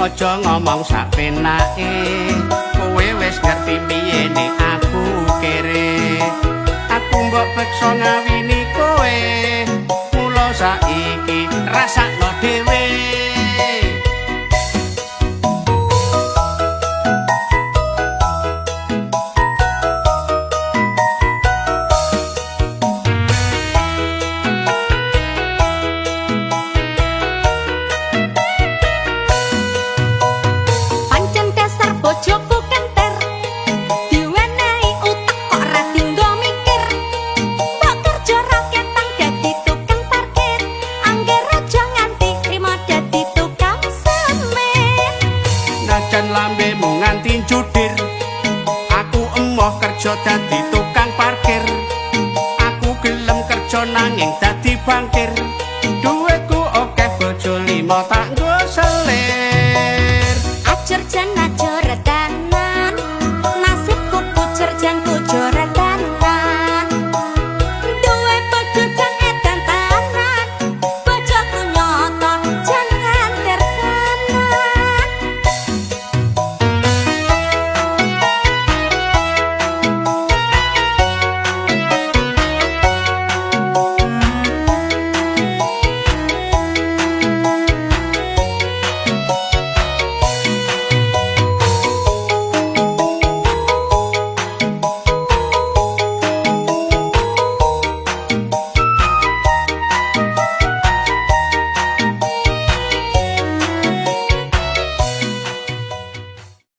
Aja ngomong sak penake, kowe wis ngerti piye nek aku kere. Aku mbok peksa ngawini kowe, mula saiki rasakno dhewe. Pancen dasar bojoku kenter, diwenehi utek kok ra dinggo mikir. Mbok kerja ra ketang dadi tukang parkir, angger aja nganti trimo dadi tukang semen. Najan lambemu nganti judir, aku emoh kerja dadi tukang parkir. Aku gelem kerja nanging dadi bankir. Duitku akeh, bojo lima tak nggo selir. Ajur jan ajur.